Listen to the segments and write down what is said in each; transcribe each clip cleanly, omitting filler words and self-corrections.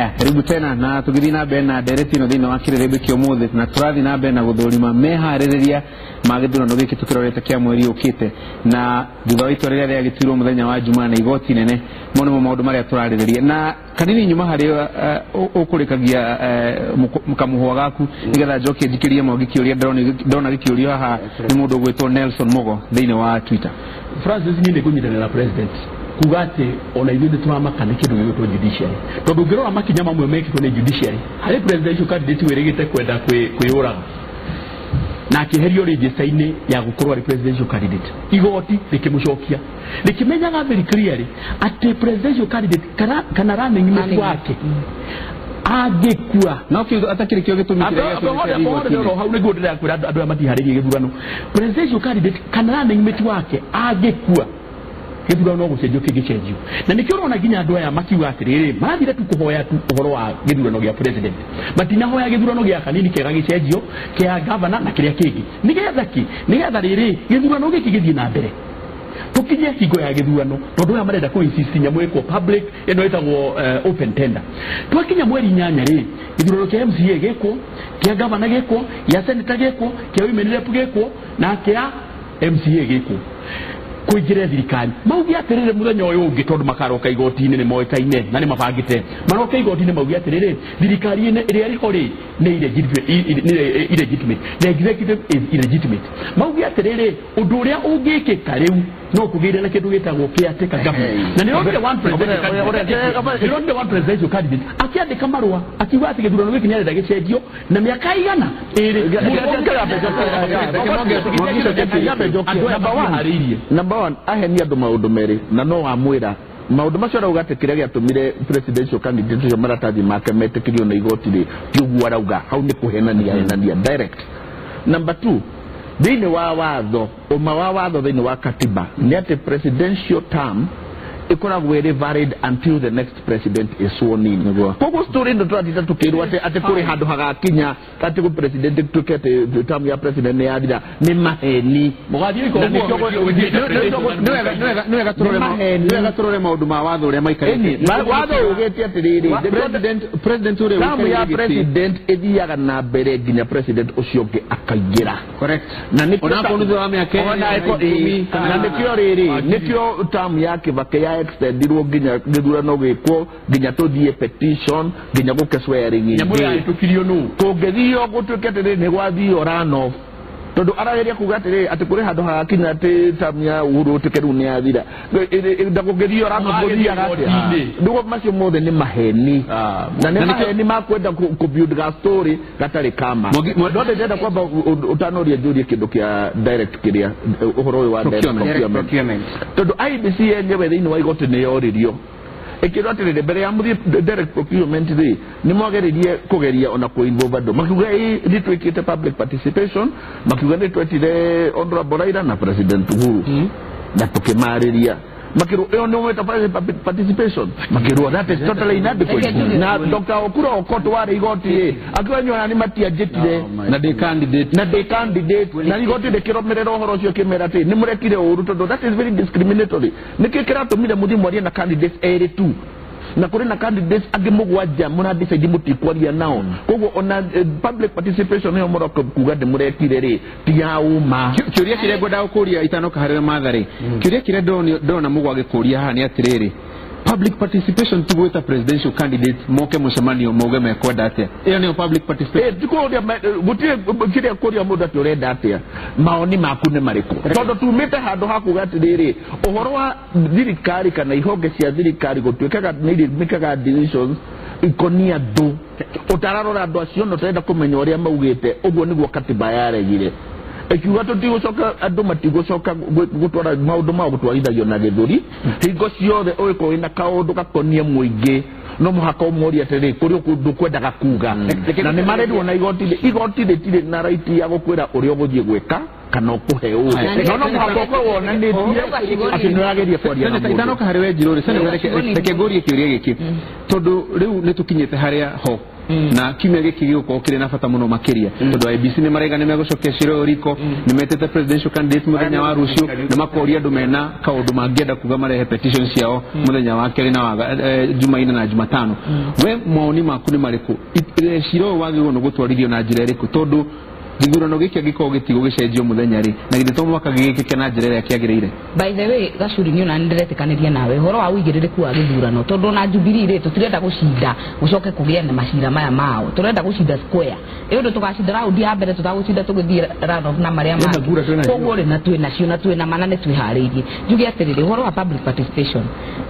Haya, karibu tena na tũgĩthiĩ na mbere na ndereti ĩno thĩinĩ wa kĩrĩrĩmbĩ kĩa ũmũthĩ, na tũrathiĩ na mbere na gũthũrima meharĩrĩria ma gĩthurano gĩkĩ tũkĩrorete kĩa mweri ũkĩte, na thutha wa itua rĩrĩa rĩagĩtuirwo mũthenya wa Jumaa na igoti nene. Mo nĩmo maũndũ marĩa tũrarĩrĩria na kanini nyuma harĩa ũkũrĩkagia kamũhũa gaku, nĩgetha njokie njikĩrie Mwangi kĩũria. Ndĩrona gĩkĩũrio haha nĩ mũndũ ũgwĩtwo Nelson Mogo thĩinĩ wa Twitter. Francis, niĩ nĩ ngũnyitanĩra na president kuga atĩ ona ithuĩ nĩ tũramaka nĩ kĩndũ gĩgwĩtwo judiciary, tondũ ũngĩrora makinya mamwe mekĩtwo nĩ judiciary harĩ presidential candidate wĩrĩgĩte kwenda kwĩyũraga na akĩeherio register-inĩ ya gũkorwo arĩ presidential candidate. Igoti rĩkĩmũcokia rĩkĩmenyaga very clearly atĩ presidential candidate kana running mate wake angĩkua. No kĩu atakĩrĩ kĩo gĩtũmi kĩrĩa gĩatũmĩte igoti-inĩ. Hau nĩguo ndĩrakwĩra, andũ aya matiharĩirie gĩthurano. Presidential candidate kana running mate wake angĩkua, gĩthurano no gũcenjio kĩngĩcenjio, na nĩkĩo ũrona nginya andũ aya makiuga atĩrĩrĩ, marathire tu kũhoya tu ũhoro wa gĩthurano gĩa president, matinahoya gĩthurano gĩa kanini kĩega gĩcenjio, kĩa gavana na kĩrĩa kĩngĩ, nĩgetha kĩ nĩgetha rĩrĩ gĩthurano gĩkĩ gĩthiĩ na mbere tukinye hingo ya gĩthurano, tondũ aya marenda kũ insist nyamũ ĩkwo public ĩno ĩtagwo open tender. Twakinya mweri 8 rĩ, gĩthurano kĩa MCA gĩkwo, kĩa gavana gĩkwo, gĩa senator gĩkwo, kĩa women rep gĩkwo, na kĩa MCA gĩkwo, kũingĩra thirikari mauge atĩrĩrĩ mũthenya ũyũ ũngĩ, tondũ makaroka igoti-inĩ nĩ moĩkaine na nĩ mabangĩte maroka igoti-inĩ mauge atĩrĩrĩ, thirikari ĩrĩa ĩrĩ ho rĩ nĩ illegitimate, the executive is illegitimate. Mauge atĩrĩrĩ, ũndũ ũrĩa ũngĩkĩka rĩu no kũgĩre na kĩndũ gĩtagwo caretaker government, na nĩronire one presidential candidate akĩandĩka marũa akiuga atĩ gĩthurano gĩkĩ nĩarenda gĩcenjio na mĩaka 200. Andũ aya matiharĩirie. Number one, aheni andũ maũndũ merĩ, na no wamwĩra maũndũ macio arauga atĩ kĩrĩa gĩatũmire presidential candidate ũcio maratathi make metĩkĩrio na igoti rĩ, ti ũguo arauga. Hau nĩ kũhenania henania direct. Number two, thĩinĩ wa watho, ũma wa watho thĩinĩ wa katiba nĩ atĩ presidential term ĩkoragwo ĩrĩ valid until the next president is sworn in. Koguo story ĩno tũratinda tũkĩrwo atĩ kũrĩ handũ hagakinya atĩ gũ president tuĩke atĩ term ya president nĩ yathira nĩ maheni. Mũgathiĩ. Nĩ wega tũrore maũndũ ma watho ũrĩa maikarĩte. Watho ugĩte atĩrĩrĩ, president ũrĩa term ya president ĩthiaga na mbere nginya president ũcio ũngĩ akaingĩra. Na nĩkĩo onakorwo thutha wa mĩaka 10 na nĩkĩo rĩrĩ, nĩkĩo term ya Kibaki ya extendirwo nginya gĩthurano gĩkwo, nginya tũthiĩ petition, nginya gũke swearing. Nyamũ yahĩtũkirio nũ? Kũngĩthio gũtuĩke atĩrĩrĩ nĩ gwathio runoff, tondũ arageria kuga atĩrĩrĩ atĩ kũrĩ handũ hagakinya atĩ term ya Uhuru ũtuĩke rĩu nĩ yathira, na kũngĩthio runoff gũthiaga atĩa? Nĩguo macio mothe nĩ maheni, na nĩ maheni ma kwenda kũ build ga story gatarĩ kama. No ndĩrenda kwamba ũtanoria njũrie kĩndũ kĩa direct kĩrĩa ũhoro ũyũ wa direct procurement, tondũ IEBC yenyewe thĩinĩ wa igoti nĩ yoririo ĩkĩrwo atĩrĩrĩ, mbere ya mũthiĩ direct procurement rĩ, nĩ mwageririe kũgeria ona kũ involve andũ? Makiuga ĩ, nĩ twĩkĩte public participation. Makiuga nĩ twetire Honorable Raila na President Uhuru na tũkĩmarĩria. Makĩrwo ĩyo nĩ mweta participation? Makĩrwo that is totally inadequate. Na Dr. Okuro Okot warĩ igoti ĩ akiuga nyona nĩ matianjĩtire. Na ndĩ candidate. Na ndĩ candidate, na igoti rĩkĩrũmĩrĩra ũhoro ũcio kĩmera atĩ nĩ mũrekire ũru, tondũ that is very discriminatory. Nĩkĩ kĩratũmire mũthiĩ mwarie na candidates erĩ tu, na kũrĩ na candidates angĩ 7 mũra decide mũtikwaria nao? Koguo ona public participation ĩyo mũroka kuga ndĩ mũrekire rĩ, ti ya ũma. Kĩũria kĩrĩa ngwendaga gũkũria itanoka harĩ Martha rĩ, kĩũria kĩrĩa ndĩrona mũgwa agĩkũria haha nĩ atĩrĩrĩ, public participation ti gwĩta presidential candidate moke mũcemanio mauge mekwenda atĩa? Ĩyo nĩyo public participation? Ti kũria, gũtirĩ kĩrĩa kũria mũndũ atĩ ũrenda atĩa, maoni maku nĩ marĩkũ, tondũ tumĩte handũ ha kuga atĩrĩrĩ, ũhoro wa thirikari kana ihonge cia thirikari gũtuĩkaga nĩ irĩmĩkaga decisions ikonie andũ, ũtararora andũ acio na ũtarenda kũmenya ũrĩa maugĩte. Ũguo nĩguo katiba yaregire ĩkiuga tũtigũcoka, andũ matigũcoka gũtwara maũndũ mao gũtwarithagio na gĩthũri. Hingo ciothe ũgĩkorwo wĩna kaũndũ gakonie mũingĩ, no mũhaka ũmorie atĩrĩ, kũrĩ ũndũ kwendaga kuga, na nĩ marerirwo na igoti. Igoti rĩtirĩ na right ya gũkwĩra ũrĩa ũgũthiĩ gwĩka kana ũkũhe ũũ, no mũhaka ũkorwo wonanĩtie atĩ nĩ ũrageria kwaria na mũndũ. Itanoka harĩ we Njirũ rĩ, Senator, reke ngũrie kĩũria gĩkĩ, tondũ rĩu nĩ tũkinyĩte harĩa ho Na kiumia gĩkĩ gĩgũkorwo kĩrĩ na bata mũno makĩria tondũ IEBC nĩ maraiga nĩ megũcokia cira ũyũ riko, nĩ metĩte presidential candidate mũthenya wa rũciũ, na makoria andũ mena kaũndũ mangĩenda kuga marehe petition ciao mũthenya wa kerĩ na wa Jumaine na Jumatano. We maoni maku nĩ marĩkũ? Cira ũyũ wagĩrĩirwo nĩ gũtwarithio na njĩra ĩrĩkũ tondũ gĩthurano gĩkĩ angĩkorwo gĩtigũgĩcenjio mũthenya rĩ, na githĩ to mũhaka gĩgĩkĩke na njĩra ĩrĩa kĩagĩrĩire? By the way, Gacuri, niĩ ona nĩndĩretĩkanĩria nawe ũhoro wa ũigĩrĩrĩku wa gĩthurano, tondũ ona Jubilee rĩ, tũtirenda gũcinda gũcoke kũgĩe na macira maya mao, tũrenda gũcinda square. Ĩ ũndũ tũgacinda raundi ya mbere, tũtagũcinda tũgĩthiĩ runoff na marĩa Ĩna kura twĩ mangĩ. nacio. Koguo rĩ, na twĩ nacio na twĩ na mana nĩ twĩharĩirie. Njuge atĩrĩrĩ, ũhoro wa public participation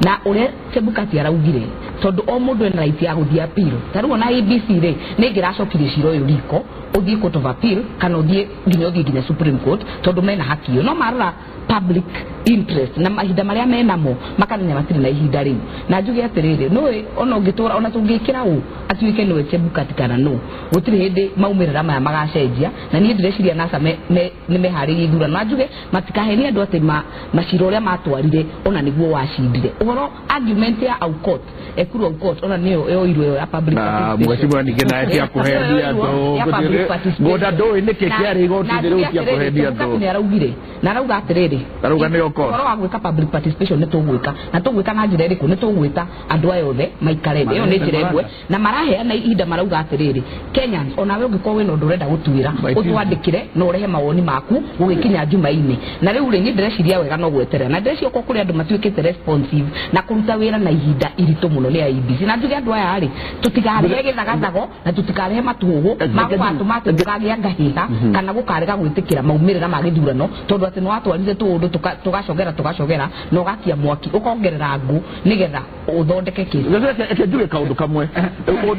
na ũrĩa Chebukati araugire, tondũ o mũndũ ena right ya gũthiĩ appeal. Ta rĩu ona IEBC rĩ, nĩ ĩngĩracokirie cira ũyũ riko, ũthiĩ court of appeal kana ũthiĩ nginya Supreme Court, tondũ mena haki ĩyo. No marora public interest na mahinda marĩa menamo makamenya matirĩ na ihinda rĩu. Na njuge atĩrĩrĩ, nũĩ ona ũngĩtũra ona tũngĩkĩra ũ atuĩke nĩwe Chebukati kana nũ, gũtirĩ hĩndĩ maumĩrĩra maya magacenjia. Na niĩ ndĩreciria NASA nĩ meharĩirie ithurano. Na njuge matikahenie andũ atĩ macira ũrĩa matwarire ona nĩguo wacindire. Ũhoro argument ya Aukot, Ekuru Aukot, ona nĩyo yoirwo ĩyo ya public Na participation. mheshimiwa ningĩ naye ti akũhenia andũ. Ya public participation. Ngũnda ndũĩ nĩkĩ kĩarĩ igoti-inĩ rĩu ti akũhenia Chebukati andũ. nĩ araugire na arauga atĩrĩrĩ, Arauga nĩyo court. ũhoro wa gwĩka public participation nĩ tũgwĩka, na tũgwĩka na njĩra ĩrĩkũ? Nĩ tũgwĩta andũ aya othe maikare thĩ. Ĩyo nĩ njĩra ĩmwe. Na maraheana ihinda, marauga atĩrĩrĩ, Kenyans, onawe ũngĩkorwo wĩna ũndũ ũrenda gũtuĩra, ũtwandĩkĩre na ũrehe mawoni maku gũgĩkinya Jumaine. Na rĩu rĩ, niĩ ndĩreciria wega no gweterera, na ndĩreciria okorwo kũrĩ andũ matuĩkĩte responsive na kũruta wĩra na ihinda iritũ mũno nĩ IEBC. Na njuge andũ aya rĩ, tũtikarehe gĩthagathago na tũtikarehe matũhũhũ magũgatũma atĩ gũkagĩa ngahĩha kana gũkarega gwĩtĩkĩra maumĩrĩra ma gĩthurano, tondũ atĩ nĩwatwarire tũũndũ tũgacogera na ũgakia mwaki ũkongerera ngũ nĩgetha ũthondeke kĩsi. Reke njuge kaũndũ kamwe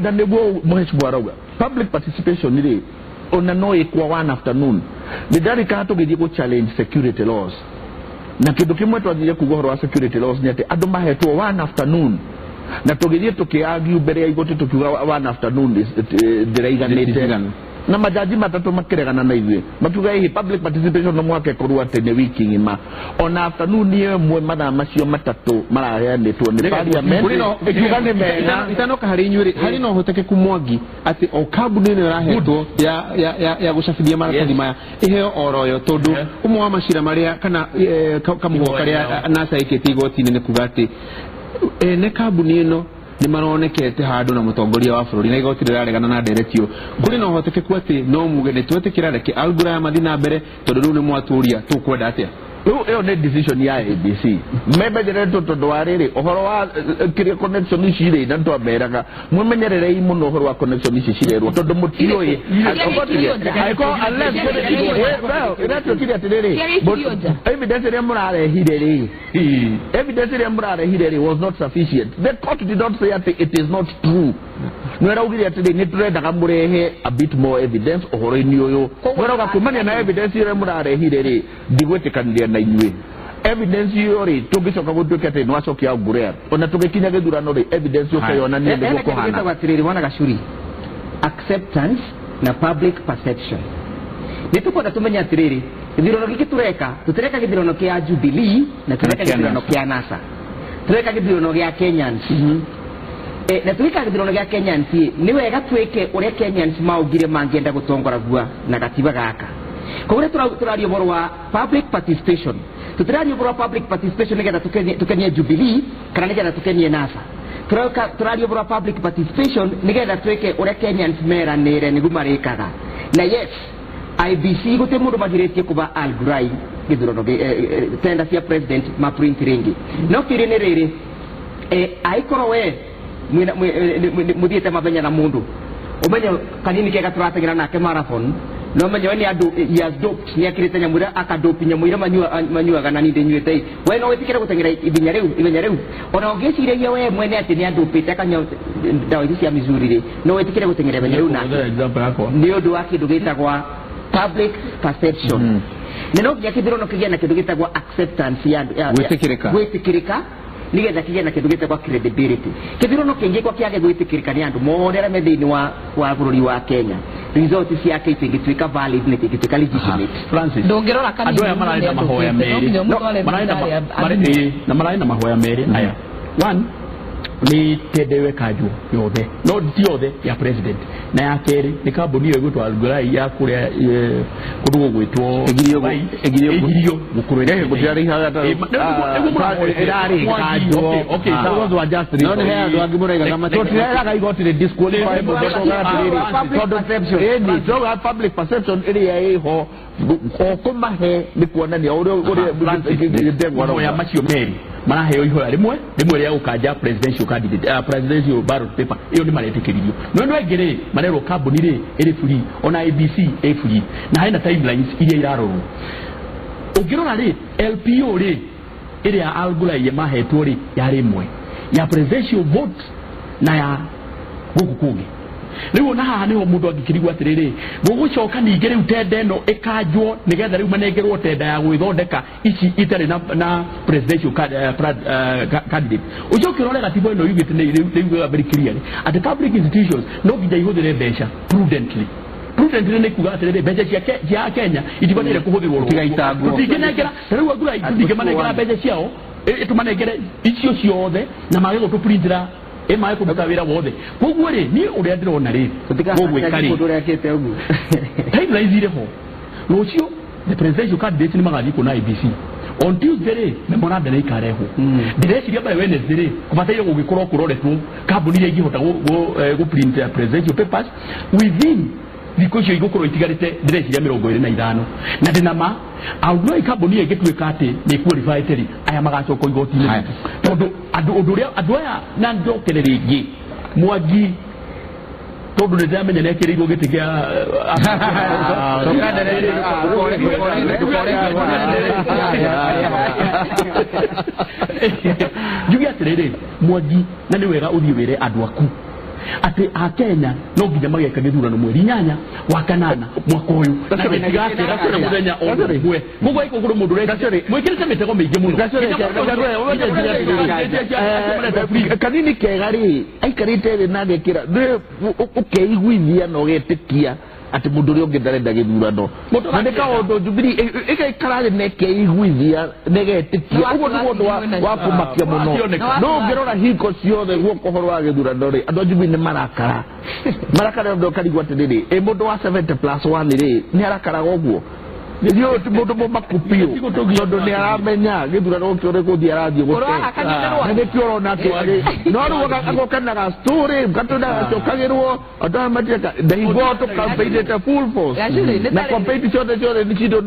na nĩguo mheshimiwa arauga public participation rĩ, ona no ĩkwo one afternoon. Nĩ ndarikana tũgĩthiĩ gũ challenge security laws, na kĩndũ kĩmwe twathire kuga ũhoro wa security laws nĩ atĩ andũ mahetwo one afternoon, na tũgĩthiĩ tũkĩargue mbere ya igoti tũkiuga one afternoon ndĩraiganĩte. Ĩtiganu. Na majaji matatũ makĩregana na ithuĩ makiuga ĩhĩ public participation no mwaka ĩkorwo atĩ nĩ wiki ng'ima, ona afternoon ĩmwe mathaa macio matatũ maraheanĩtwo nĩ parliament ĩkiuga nĩ mega. Itanoka harĩ inyuĩ rĩ, harĩ na ũhotekeku Mwangi atĩ o kambuni ĩno ĩrahetwo ya gũcabithia maratathi maya ĩheo oroyo, tondũ ũmwe wa macira marĩa kana kamũhwa karĩa NASA ĩkĩte igoti-inĩ nĩ kuga atĩ ene kambuni ĩno nĩ maronekete handũ na mũtongoria wa bũrũri, na igoti rĩraregana na ndereti ĩyo. Kũrĩ na ũhotekeku atĩ no muge nĩ twetĩkĩra, reke Al Ghurair mathiĩ na mbere, tondũ rĩu nĩ mwatũria tũkwenda atĩa? Rĩu ĩyo nĩ decision ya ABC memenyeretwo, tondũ wa rĩrĩ ũhoro wa kĩrĩa connection ici rĩ, na twameraga mwĩmenyererei mũno ũhoro wa connection ici cirerwo, tondũ mũtiũĩ angĩkorwo unless ĩratuĩkire atĩrĩrĩ, evidence ĩrĩa mũrarehire rĩ, evidence ĩrĩa mũrarehire rĩ was not sufficient. The court did not say atĩ it is not true, no ĩraugire atĩrĩ nĩ tũrendaga mũrehe a bit more evidence ũhoro-inĩ ũyũ. Mwĩrauga kumania na evidence ĩrĩa mũrarehire rĩ, ndigwĩtĩkanĩria na inyuĩ. Evidence ĩyo rĩ, tũngĩcoka gũtuĩke atĩ nĩ wacokia Al Ghurair, ona tũgĩkinya gĩthurano rĩ, evidence yũke yonanie nĩguo kũhana. Gĩtagwo atĩrĩrĩ, mwana Gacuri, acceptance na public perception. Nĩ tũkwenda tũmenye atĩrĩrĩ, gĩthurano gĩkĩ tũreka, tũtireka gĩthurano kĩa Jubilee na tũreka gĩthurano kĩa NASA, tũreka gĩthurano gĩa Kenyans. Na twĩka gĩthurano gĩa Kenyans ĩ, nĩ wega twĩke ũrĩa Kenyans maugire mangĩenda gũtongoragua na gatiba gaka. Koguo rĩrĩa tũraria ũhoro wa public participation, tũtiraria ũhoro wa public participation nĩgetha tũkenie Jubilee kana nĩgetha tũkenie NASA. Tũraria ũhoro wa public participation nĩgetha twĩke ũrĩa Kenyans meranĩre nĩguo marĩkaga. Na yes, IEBC gũtirĩ mũndũ magirĩtie kũba Al Ghurair gĩthurano tenda cia president ma print rĩngĩ. No kĩũria nĩ rĩrĩ, angĩkorwo we mũthiĩte mathenya na mũndũ ũmenye kanini kega tũrateng'era nake marathon, no menye we nĩ andũ he has doped, nĩ akĩrĩte nyamũ iria akadopi nyamũ iria manyuaga na niĩ ndĩnyuĩte ĩ, we no wĩtĩkĩre gũteng'era ithenya rĩu? Ona ũngĩciragia we mwene atĩ nĩ andopĩte akanyua ndawa ici cia mizuri rĩ, no wĩtĩkĩre gũteng'era ithenya rĩu nake? Example yakwa. Nĩ ũndũ wa kĩndũ gĩtagwa public perception, na no nginya kĩthurano kĩgĩe na kĩndũ gĩtagwa acceptance ya Gwĩtĩkĩrĩka. Gwĩtĩkĩrĩka, nĩgetha kĩgĩe na kĩndũ gĩtagwa credibility. Kĩthurano kĩngĩkwa kĩage gwĩtĩkĩrĩka nĩ andũ mothe arĩa me thĩinĩ wa bũrũri wa Kenya, result ciake itingĩtuĩka valid na itingĩtuĩka legitimate. Francis, Ndũngĩrora kanini andũ aya mararĩ na mahoya no merĩ. nginya No, ũmũtware mararĩ na thibitarĩ na mararĩ na mahoya merĩ aya. One, Nĩ tenda ĩyo ĩkanjwo yothe, no ti yothe ya president. Na ya kerĩ nĩ kambuni ĩyo ĩgwĩtwo Al-Ghurair ya kũrĩa kũndũ gũgwĩtwo ĩgirio gũkorwo No nĩ he andũ angĩ mũraigaga Tũtireraga igoti rĩ disqualify mũndũ tondũ ĩni public perception ĩrĩa ĩho o kũmahe nĩ kuonania ũrĩa ndegwa mahoya macio merĩ maraheo ihoya rĩmwe rĩmwe rĩa gũkanja presidential candidate, presidential ballot paper ĩyo nĩ maretĩkĩririo. No andũ aingĩ rĩ marerwo kambuni rĩ ĩrĩ free, ona ABC ĩ free, na hena timelines iria irarorwo. Ũngĩrora rĩ LPO rĩ ĩrĩa Al-Ghurair mahetwo rĩ yarĩ ĩmwe ya presidential vote na ya gũkũ kũngĩ. Rĩu ona haha nĩho mũndũ angĩkĩrigwo atĩrĩrĩ, gũgũcoka ningĩ rĩu tenda ĩno ĩkanjwo nĩgetha rĩu manengerwo tenda ya gwĩthondeka ici itarĩ na presidential candidate. Ũcoke ũrore gatiba ĩno yugĩte nĩ yugaga very clearly atĩ public institutions no nginya ihũthĩre mbeca prudently. Prudently nĩ kuga atĩrĩrĩ, mbeca cia Kenya itibataire kũhũthĩrwo tũtingĩnengera rĩu Al-Ghurair tũtingĩmanengera mbeca ciao tũmanengere icio ciothe na mage gũtũprintĩra ĩmae kũruta wĩra wothe. Koguo rĩ niĩ ũrĩa ndĩrona rĩ gũgwĩka rĩ timelines irĩ ho. Rũciũ the presidential candidates nĩ magathiĩ kuona IEBC on Tuesday rĩ memorandum nĩ ikarehwo. Ndĩreciria by Wednesday rĩ kũbataire gũgĩkorwo kũroretwo kambuni iria ingĩhota gũ print presidential papers within thikũ icio igũkorwo itigarĩte ndĩreciria 25 na ndĩna ma Al-Ghurair kambuni ĩyo ĩngĩtuĩka atĩ nĩ qualified rĩ aya magacoka igoti-inĩ tondũ andũ ũndũ ũrĩa andũ aya na njokere rĩngĩ Mwangi tondũ nĩ ndĩramenya nĩ ekĩrĩirwo gĩtĩ kĩa njuge atĩrĩrĩ Mwangi, na nĩ wega ũthiĩ wĩre andũ aku atĩ a Kenya no nginya mageka gĩthurano mweri 8 wa 8 mwaka ũyũ na gĩtigakĩra mũthenya o ũmwe. Koguo ĩko kũrĩ mũndũ mwĩkĩrĩte mĩtego mĩingĩ mũno. Kanini kega rĩ aikarĩte thĩ na agekĩra ũkeiguithia na ũgetĩkia atĩ mũndũ ũrĩa ũngĩ ndarenda gĩthurano na nĩ kaũndũ Jubilee ĩgaikara thĩ na ĩkeiguithia na ĩgetĩkia. Ũguo nĩguo ũndũ wa kũmakia mũno. No ũngĩrora hingo ciothe guoka ũhoro wa gĩthurano rĩ andũ a Jubilee nĩ marakara marakara ũndũ ũkarigwo atĩrĩrĩ ĩ mũndũ wa 70+1 rĩ nĩ arakaraga ũguo nĩ ti mũndũ mũmaku biũ tondũ nĩ aramenya gĩthurano gĩkĩ ũrĩa gũthiĩ arathiĩ gũte na nĩkĩo ũrona atĩ no rĩu agokanaga story gatũna gacokagĩrwo andũ aya matireka ndahingo tũkampeinĩte full force na campaign ciothe ciothe nĩ cindũ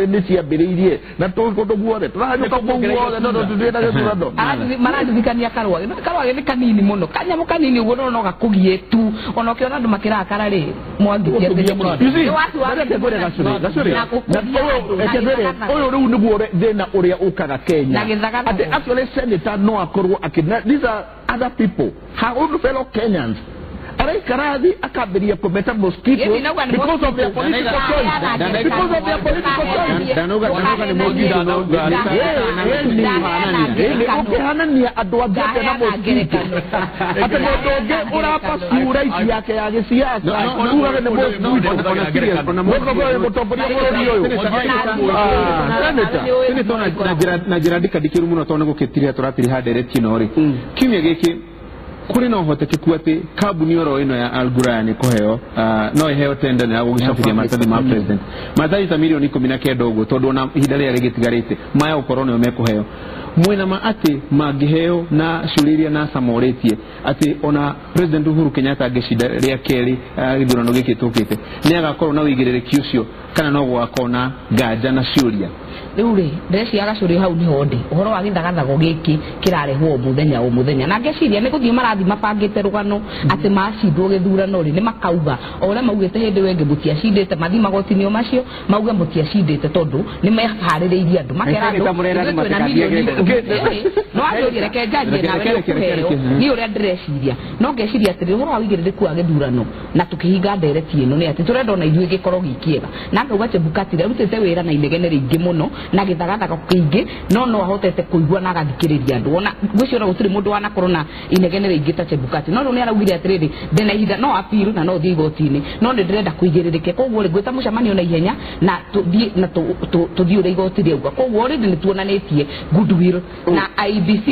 nĩ ciambĩrĩirie na kũndũ guothe tũrahanyũka kũu guothe tondũ tũtirĩ gĩthurano. Mararirikania Karwage. Karwage nĩ kanini mũno, kanyamũ kanini ũguo no gakũgie tu ona ũkĩona andũ makĩrakara rĩ Mwangi ũyũ rĩu nĩguo thĩna ũrĩa ũkaga Kenya atĩ actually senator no akorwo akĩ these are other people her own fellow Kenyans araikara thĩ akambĩrĩria kũmeta mosquito because of their political choice, because of their political choice. Ũkĩhanania andũ angĩ atĩa na mosquito atĩ mũndũ ũngĩ ũrapasue right yake ya gĩsiasa ugage nĩ mosquito mũtongoria bũrũri ũyũ na njĩra ndikandikĩru mũno tondũ nĩ gũkĩtirĩha tũratiriha ndereti ĩno rĩ kiumia gĩkĩ kũrĩ na ũhotekeku atĩ kambuni oro ĩno ya Al-Ghurair nĩ kũheo no ĩheo tenda ya gũgĩcabithia maratathi ma president maratathi ta mirioni 19 ũguo tondũ ona ihinda rĩrĩa rĩgĩtigarĩte maya gũkorwo nĩo mekũheo. Mwĩna ma atĩ mangĩheo na ciũria iria NASA morĩtie atĩ ona President Uhuru Kenyatta angĩcinda rĩa kerĩ gĩthurano gĩkĩ tũkĩte nĩ agakorwo na ũigĩrĩrĩki ũcio kana no gũgakorwo na nganja na ciũria. Rĩu rĩ ndĩreciria gacũrĩ hau nĩho ndĩ ũhoro wa gĩthagathago gĩkĩ kĩrarehwo o mũthenya o mũthenya na ngeciria nĩ gũthiĩ marathiĩ mabangĩte rũgano atĩ macindwo gĩthurano rĩ nĩ makauga o ũrĩa maugĩte hĩndĩ ĩyo ĩngĩ mũtiacindĩte mathiĩ magoti-inĩ o macio mauge mũtiacindĩte tondũ nĩ meharĩrĩirie andũ makera andũ twĩna mirioni no anjũrie reke njanjie nawe nĩ ũkũheo niĩ ũrĩa ndĩreciria no ngeciria atĩrĩ ũhoro wa ũigĩrĩrĩku wa gĩthurano na tũkĩhinga ndereti ĩno nĩ atĩ tũrenda ona ithuĩ gĩkorwo gĩ kĩega na ngauga Chebukati arutĩte wĩra na inegene rĩingĩ mũno na gĩthagathaga kĩingĩ no no ahotete kũigua na agathikĩrĩria andũ ona ngwĩciria ona gũtirĩ mũndũ wanakorwo na inegene rĩingĩ ta Chebukati no rĩu nĩ araugire atĩrĩrĩ ndĩna ihinda no appeal na no thiĩ igoti-inĩ no nĩ ndĩrenda kũigĩrĩrĩke koguo rĩ ngwĩta mũcemanio na ihenya na tũthiĩ na tũthiĩ ũrĩa igoti rĩauga koguo already nĩ tuonanĩtie goodwill na IEBC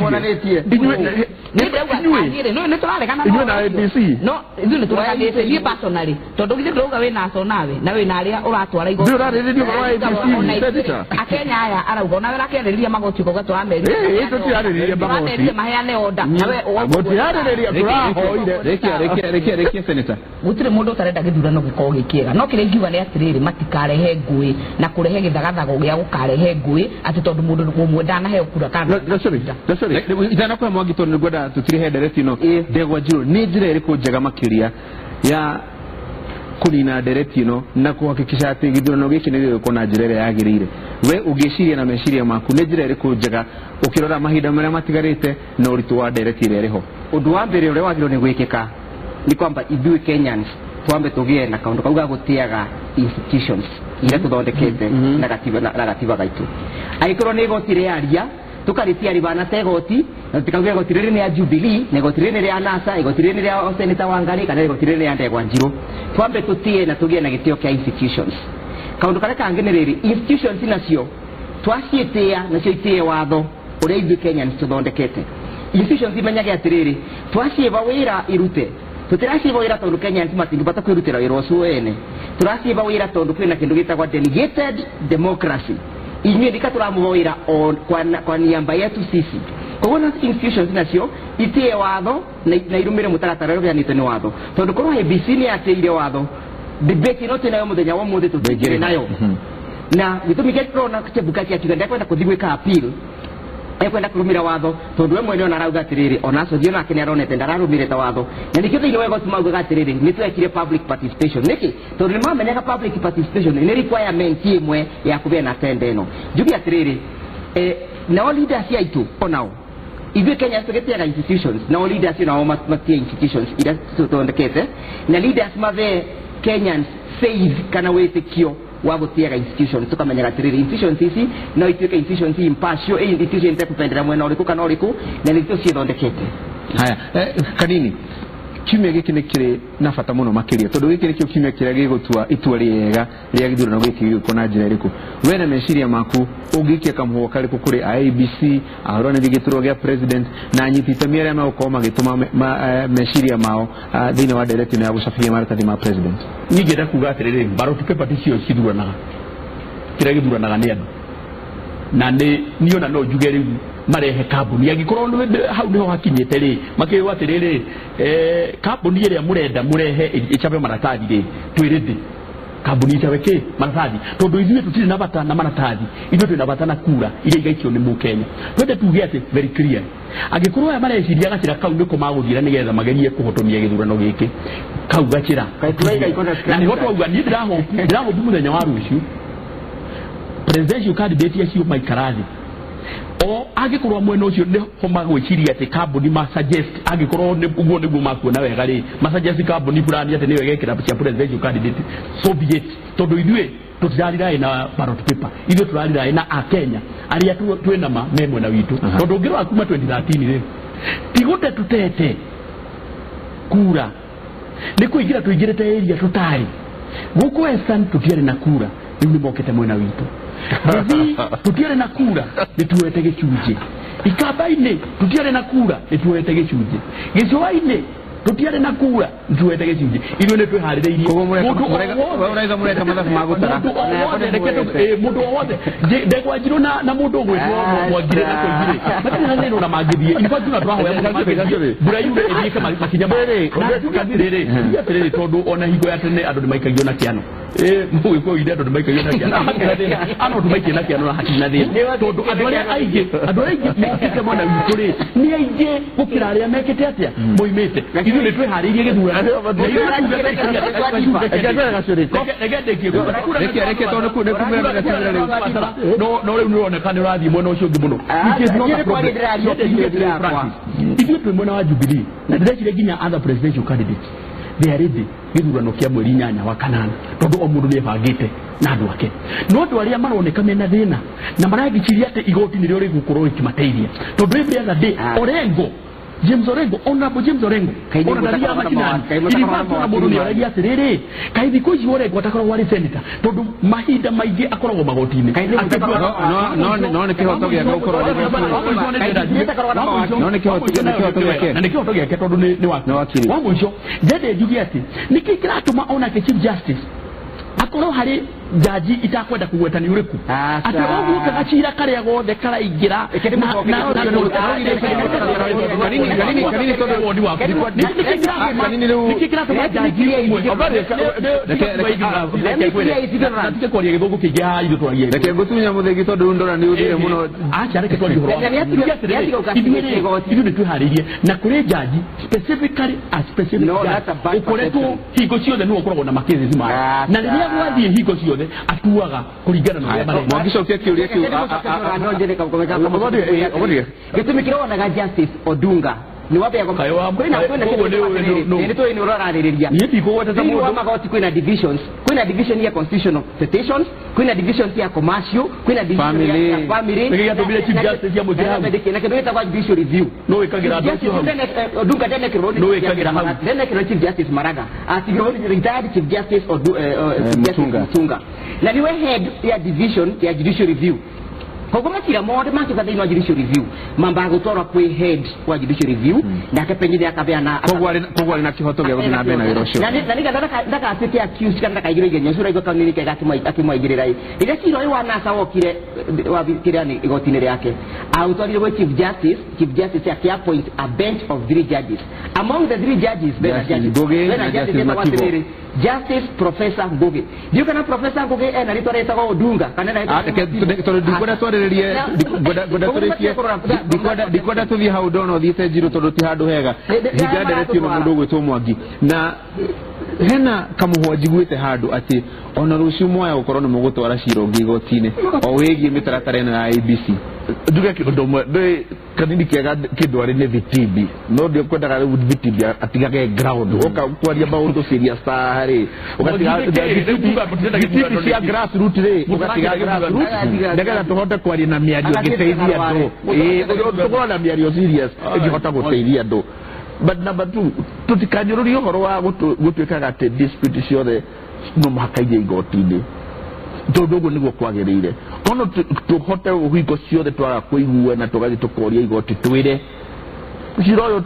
monanĩtie inyuĩ nĩ tũraregana inyuĩ na IEBC no ithuĩ nĩ tũreganĩte niĩ personally tondũ githĩ ndũrauga wĩna aco nawe na wĩna arĩa ũratwara igoti ndĩ ũrarĩrĩria ũhoro wa IEBC senator akenya aya arauga onawe ũrakĩarĩrĩria magoti ũkauga tũramerire tũtirarĩrĩria magoti tũramerire maheane order nawe gũtirarĩrĩria tũrahoire rekia rekia senator gũtirĩ mũndũ ũtarenda gĩthurano gĩkorwo gĩ kĩega no kĩrĩa ingiuga nĩ atĩrĩrĩ matikarehe ngũĩ na kũrehe gĩthagathago gĩa gũkarehe ngũĩ atĩ tondũ mũndũ ũmwe ndanaheo kura kana itanakũhe Mwangi tondũ nĩngwenda tũtirihe ndereti ĩno Ndegwa Njirũ nĩ njĩra ĩrĩkũ njega makĩria ya kũnina ndereti ĩno na kũhakikisha atĩ gĩthurano gĩkĩ nĩ gĩgũkorwo na njĩra ĩrĩa yagĩrĩire we ũngĩciria na meciria maku nĩ njĩra ĩrĩkũ njega ũkĩrora mahinda marĩa matigarĩte na ũritũ wa ndereti ĩrĩa ĩrĩ ho ũndũ wa mbere ũrĩa wagĩrĩirwo nĩ gwĩkĩka nĩ kwamba ithuĩ Kenyans twambe tũgĩe na kaũndũ kau ga gũtĩaga institutions iria tũthondekete na gatiba gaitũ angĩkorwo nĩ igoti rĩaria tukarĩtia ribana ta igoti na tukauga igoti rĩrĩ nĩ ya Jubilee na igoti rĩrĩ nĩ rĩa NASA igoti rĩrĩ nĩ rĩa Senator Wangari kana igoti rĩrĩ nĩ rĩa Ndegwa Njirũ twambe tũtĩe na tũgĩe na gĩtĩo kĩa institutions kaũndũ karĩa kangĩ nĩ rĩrĩ institutions nacio twaciĩtĩa nacio itĩe watho ũrĩa ithuĩ Kenyans tũthondekete institutions imenyage atĩrĩrĩ twaciĩva wĩra irute tũtiraciĩva wĩra tondũ Kenyans matingĩbata kwĩrutĩra wĩra ũcio ene tũraciĩva wĩra tondũ kwĩna kĩndũ gĩtagwo delegated democracy inyuĩ ndika tũramũva wĩra kwa niamba yetu sisi koguo na institutions nacio itĩe watho na irũmĩre mũtaratara ũrĩa ũheanĩtwo nĩ watho tondũ korwo IEBC nĩ yatĩire watho debate ĩno twĩnayo mũthenya wa ũmũthĩ tũtingĩrĩ nayo na gĩtũmi kĩrĩa tũrona Chebukati akiuga ndekwenda kũthiĩ gwĩka appeal ekwenda kũrũmĩra watho tondũ we mwene ona arauga atĩrĩrĩ ona acio nake nĩ aronete ndararũmĩrĩte watho na nĩkĩo thĩinĩ wa igoti maugaga atĩrĩrĩ nĩ twekire public participation nĩkĩ tondũ nĩ mamenyaga public participation nĩ requirement ĩmwe ya kũgĩa na tenda ĩno njuge atĩrĩrĩ nao leaders aitũ onao ithuĩ Kenya tũgĩtĩaga institutions nao leaders nao matie institutions iria tũthondekete na leaders mathe Kenyans faith kana wĩtĩkio wa gũtĩaga institutions tukamenyaga atĩrĩrĩ institutions ici no ituĩke institutions impartial institution itekũpenderera mwena ũrĩkũ kana ũrĩkũ na nĩ tũciĩthondekete haya kanini kiumia gĩkĩ nĩ kĩrĩ na bata mũno makĩria tondũ gĩkĩ nĩkĩo kiumia kĩrĩa gĩgũtua itua rĩega rĩa gĩthurano gĩkĩ gĩgũkorwo na njĩra ĩrĩkũ we na meciria maku ũngĩikia kamũhũa karĩkũ kũrĩ IEBC ahũranĩri gĩturwa gĩa president na anyiti itemi arĩa megũkorwo magĩtũma meciria mao thĩinĩ wa ndereti ĩno ya gũcabithia maratathi ma president niĩ ngĩenda kuga atĩrĩrĩ ballot paper ticio cithuranaga kĩrĩa gĩthuranaga nĩ andũ na niĩ ona no njuge rĩu marehe kambuni angĩkorwo hau nĩho hakinyĩte rĩ makĩrwo atĩrĩrĩ kambuni ĩrĩa mũrenda mũrehe ĩcabe maratathi rĩ twĩrĩ thĩ kambuni ĩcabe kĩ maratathi tondũ ithuĩ tũtirĩ na bata na maratathi ithuĩ twĩna bata na kura iria igaikio nĩ mũkenya twende tuge atĩ very clear angĩkorwo aya mareciria gacĩra kau nĩko magũthiĩra nĩgetha magerie kũhotomia gĩthurano gĩkĩ kau gacĩra na nĩho twauga niĩ ndĩrahopu mũthenya wa rũciũ presidential candidate acio maikara thĩ o angĩkorwo mwena ũcio nĩho magwĩciria atĩ kambuni ma suggest angĩkorwo ũguo nĩguo makuona wega rĩ ma suggest kambuni fulani atĩ nĩyo ĩgekĩra cia presidential candidate so be it tondũ ithuĩ tũtirariraĩ na ballot paper ithuĩ tũrariraĩ na akenya arĩa twĩna ma me mwena witũ tondũ ũngĩrora kuma 2013 rĩ ti gũte tũtete kura nĩ kũingĩra tũingĩrĩte area tũtarĩ gũkũ Western tũtiarĩ na kura rĩu nĩ mokĩte mwena witũ Gĩthii tũtiarĩ na kura nĩ tuoete gĩcunjĩ Ikamba-inĩ tũtiarĩ na kura nĩ tuoete gĩcunjĩ Gĩcũa-inĩ tũtiarĩ na kura nĩ tuoete gĩcunjĩ ithuĩ nĩ twĩharĩrĩirie mũndũ o wothe Ndegwa Njirũ na mũndũ ũgwĩtwo Mwangire na Koimbũri matirĩ na thĩna ona mangĩthiĩ in fact ona tũrahoya mũno mangĩthiĩ mbura yure ĩthiĩke makinya njuge atĩrĩrĩ tondũ ona hingo ya tene andũ nĩ maikagio na kĩano mũgĩkũyũ inde andũ nĩ maikagio na kĩano ano tũmaikie na kĩano na hatirĩ na thĩna tondũ andũ arĩa aingĩ mokĩte mwena witũ rĩ nĩ aingĩ gũkĩra arĩa mekĩte atĩa moimĩte ithuĩ nĩ twĩharĩirie gĩthurano no rĩu nĩ ũroneka nĩ ũrathiĩ mwena ũcio ũngĩ mũno ithuĩ twĩ mwena wa Jubilee na ndĩreciria nginya other presidential candidates They are ready gĩthurano kĩa mweri 8 wa kanana tondũ o mũndũ nĩebangĩte na andũ ake. No andũ arĩa maroneka mena thĩna na maragĩciria atĩ igoti nĩrĩo rĩgũkorwo rĩkĩmateithia tondũ every other day Orengo James Orengo, Honorable James Orengo, ona ndaria makinani ilibatu na mũndũ nĩoragia atĩrĩrĩ kaĩ thikũ ici Orengo atakoragwo arĩ senator tondũ mahinda maingĩ akoragwo magoti-inĩ. No nĩ kĩhoto gĩake gũkorwo no nĩ kĩhoto gĩake na nĩ kĩhoto gĩake tondũ nĩ wakiri. Wa mũico njende njuge atĩ nĩkĩ kĩratũma onake Chief Justice akorwo harĩ jaji itakwenda kugweta ni uriku ati oguo kagacira karia gothe karaingira reke ngutunya muthigi tondu ndora ni uthire muno acha reke twarie uhoro ithuĩ nĩtwĩharĩirie na kũrĩ jaji specifically a specific ũkoretwo hingo ciothe nĩwe ũkoragwo na macases maya na rĩrĩa gwathiĩ hingo ciothe atuaga kũringana na ũrĩa marenda. Mwangicokia kĩũria kĩu gĩtũmi kĩrĩa wonaga Justice Odunga ni wabe kwa kwina ni to ni uraraririria ni ndikugweta ta mundu wa magoti kwina divisions, kwina division ya constitutional citations, kwina division ya commercial, kwina division ya family ngigatubire Chief Justice ya muthia na kindu gitagwa judicial review no wikagira andu acio hau Odunga no wikagira hau Denekirwo Chief Justice Maraga atigirwo retired Chief Justice Mutunga na niwe head ya division ya judicial review. Koguo macira mothe makĩũka thĩinĩ wa judicial review mambaga gũtwarwo kwĩ head wa judicial review nake pengine akabeana koguo arĩ na kĩhoto gĩa gũthiĩ na mbere na wĩra ũcio na nĩgetha ndagatuĩke accused kana ndakaigĩrwo igenyo ũcio ũraigua kanini kega akĩmwaigĩrĩra ĩ rĩrĩa cira ũyũ wa NASA wokire wa kĩrĩa nĩ igoti-inĩ rĩake aũtwarire gwĩ Chief Justice. Chief Justice akĩ appoint a bench of 3 judges. Among the 3 judges bena judges Justice Professor Ngugi. Ndiũ kana Professor Ngugi ena rĩtwa rĩtagwo Odunga kana na tondũ ndikwenda twarĩrĩrie ndikwenda tũthiĩ hau ndona ũthiĩte Njirũ tondũ ti handũ hega hinga nderetio na mũndũ ũgwĩtwo Mwangi na hena kamũhwa njiguĩte handũ atĩ ona rũciũ mwaya gũkorwo nĩ mũgũtwara cira ũngĩ igoti-inĩ o wĩgiĩ mĩtaratara ĩno ya ABC. Njuge kĩũndũ ũmwe ndĩ kanini kĩega kĩndũ arĩ nĩ Vitibi no ndiokwendaga rĩu Vitibi atigage ground ũka kwaria maũndũ serious rĩ ũgatiga Vitibi cia grassroot rĩ ũgatiga grassroot nĩgetha tũhote kwaria na mĩario ĩngĩteithia andũ tũkorwo na mĩario serious ĩngĩhota gũteithia andũ. But number 2 tũtikanyũrũrie ũhoro wa gũtuĩkaga atĩ dispute ciothe no mũhaka ithiĩ igoti-inĩ tondũ ũguo nĩguo kwagĩrĩire kono tũhote hingo ciothe twaga kũiguana tũgathiĩ tũkoria igoti twĩre cira ũyũ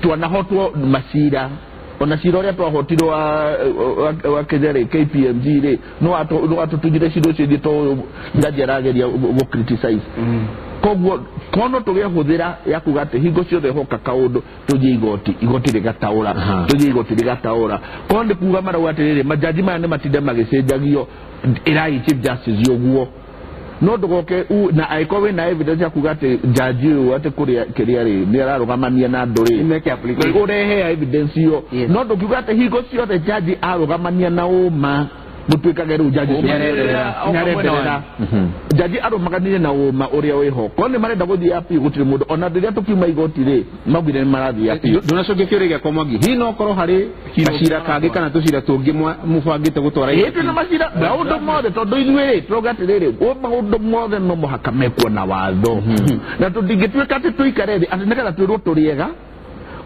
twanahotwo macira ona cira ũrĩa twahotirwo wa Kenya rĩ KPMG rĩ no watũtunyire cira ũcio ithuĩ to jaji arageria gũ criticize. Koguo kono tũgĩhũthĩra ya kuga atĩ hingo ciothe hoka kaũndũ tũthiĩ igoti igoti rĩgataũra tũthiĩ igoti rĩgataũra kono nĩ kuga marauga atĩrĩrĩ majaji maya nĩ matinde magĩcenjagio ĩrai Chief Justice ũguo no ndũgoke na angĩkorwo wĩna evidence ya kuga atĩ jaji ũyũ atĩ kũrĩa kĩrĩa rĩ nĩ ararũgamania na andũ rĩ ũrehe evidence ĩyo no ndũkiuga atĩ hingo ciothe jaji arũgamania na ũma mũtuĩkage rĩu jaji nĩarenderera jaji arũmaganire na ũma ũrĩa wĩho korwo nĩ marenda gũthiĩ appeal gũtirĩ mũndũ ona rĩrĩa tũkiuma igoti rĩ maugire nĩ marathiĩ appeal. Ndũnacokia kĩũria gĩakwa Mwangi hihi no ũkorwo harĩ gacira kangĩ kana tũcira tũngĩ mũbangĩte gũtwara ĩĩ twĩna macira maũndũ mothe tondũ ithuĩ rĩ tũrauga atĩrĩrĩ maũndũ mothe no mũhaka mekwo na watho na tũtingĩtuĩka atĩ tũikare thĩ atĩ nĩgetha twĩrwo tũrĩ ega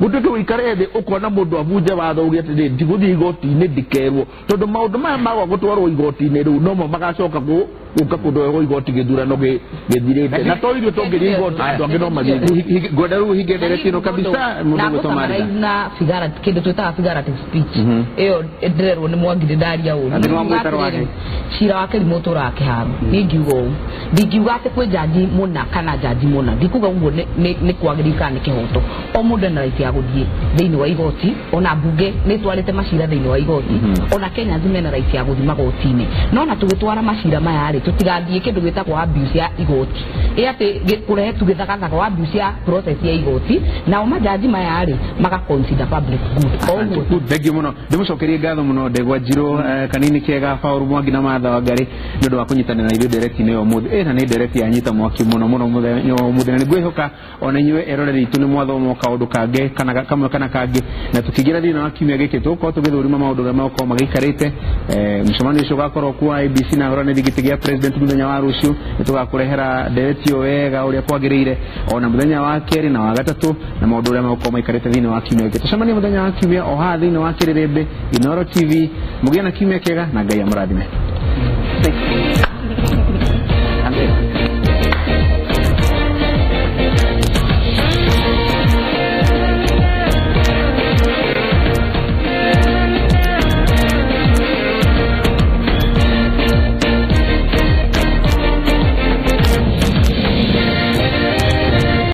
gũtuĩke ũikare thĩ ũkona mũndũ abunje watho uge atĩrĩ ndigũthiĩ igoti-inĩ ndikerwo tondũ maũndũ maya magwa gũtwarwo igoti-inĩ rĩu nomo magacoka gũka kũndwerwo igoti gĩthurano gĩthirĩte na to ithuĩ tũngĩthiĩ igoti andũ angĩ no mathiĩ. Ngwenda rĩu hinge ndereti ĩno kabisa mũndũ ũgwĩtwo Mariga na figurative kĩndũ twĩtaga figurative speech ĩyo ndĩrerwo nĩ Mwangi ndĩndaria ũru cira wa Kĩrimũ ũtũraga kĩharo niĩ ngiuga ũũ ndingiuga atĩ kwĩ jaji mũna kana jaji mũna ndikuga ũguo nĩ kwagĩrĩire kana nĩ kĩhoto o mũndũ ena right ya gũthiĩ thĩinĩ wa igoti ona mbunge nĩ ĩtwarĩte macira thĩinĩ wa igoti ona Kenyans mena right ya gũthiĩ magoti-inĩ no na tũgĩtwara macira maya rĩ tũtigathiĩ kĩndũ gĩtagwo abuse ya igoti ĩ atĩ kũrehe tu gĩthagathaga wa abuse ya process ya igoti nao majaji maya rĩ maga consider public good. Oguo thank you muno, ndimucokerie ngatho muno Ndegwa Njirũ, Kanini Kega, Paul Mwangi na Martha Wangari nĩ ũndũ wa kũnyitanĩra na ithuĩ ndereti-inĩ ya ũmũthĩ. Na nĩ ndereti yanyita mwaki mũno mũno mũthenya wa ũmũthĩ, na nĩ ngwĩhoka ona inyuĩ eroreri itũ nĩ mwathoma kaũndũ kangĩ kana kamwe kana kangĩ, na tũkĩingĩra thĩinĩ wa kiumia gĩkĩ tũgũkorwo tũgĩthũrima maũndũ ũrĩa megũkorwo magĩikarĩte. Mũcemanio ũcio ũgakorwo kuo IEBC na ahũranĩri gĩtĩ gĩa president mũthenya wa rũciũ. Nĩ tũgakũrehera ndereti ĩyo wega ũrĩa kwagĩrĩire ona mũthenya wa kerĩ na wa gatatũ, na maũndũ ũrĩa megũkorwo maikarĩte thĩinĩ wa kiumia gĩkĩ. Tũcemanie mũthenya wa kiumia o haha thĩinĩ wa Kĩrĩrĩmbĩ Inooro TV. Mũgĩe na kiumia kĩega na Ngai amũrathime.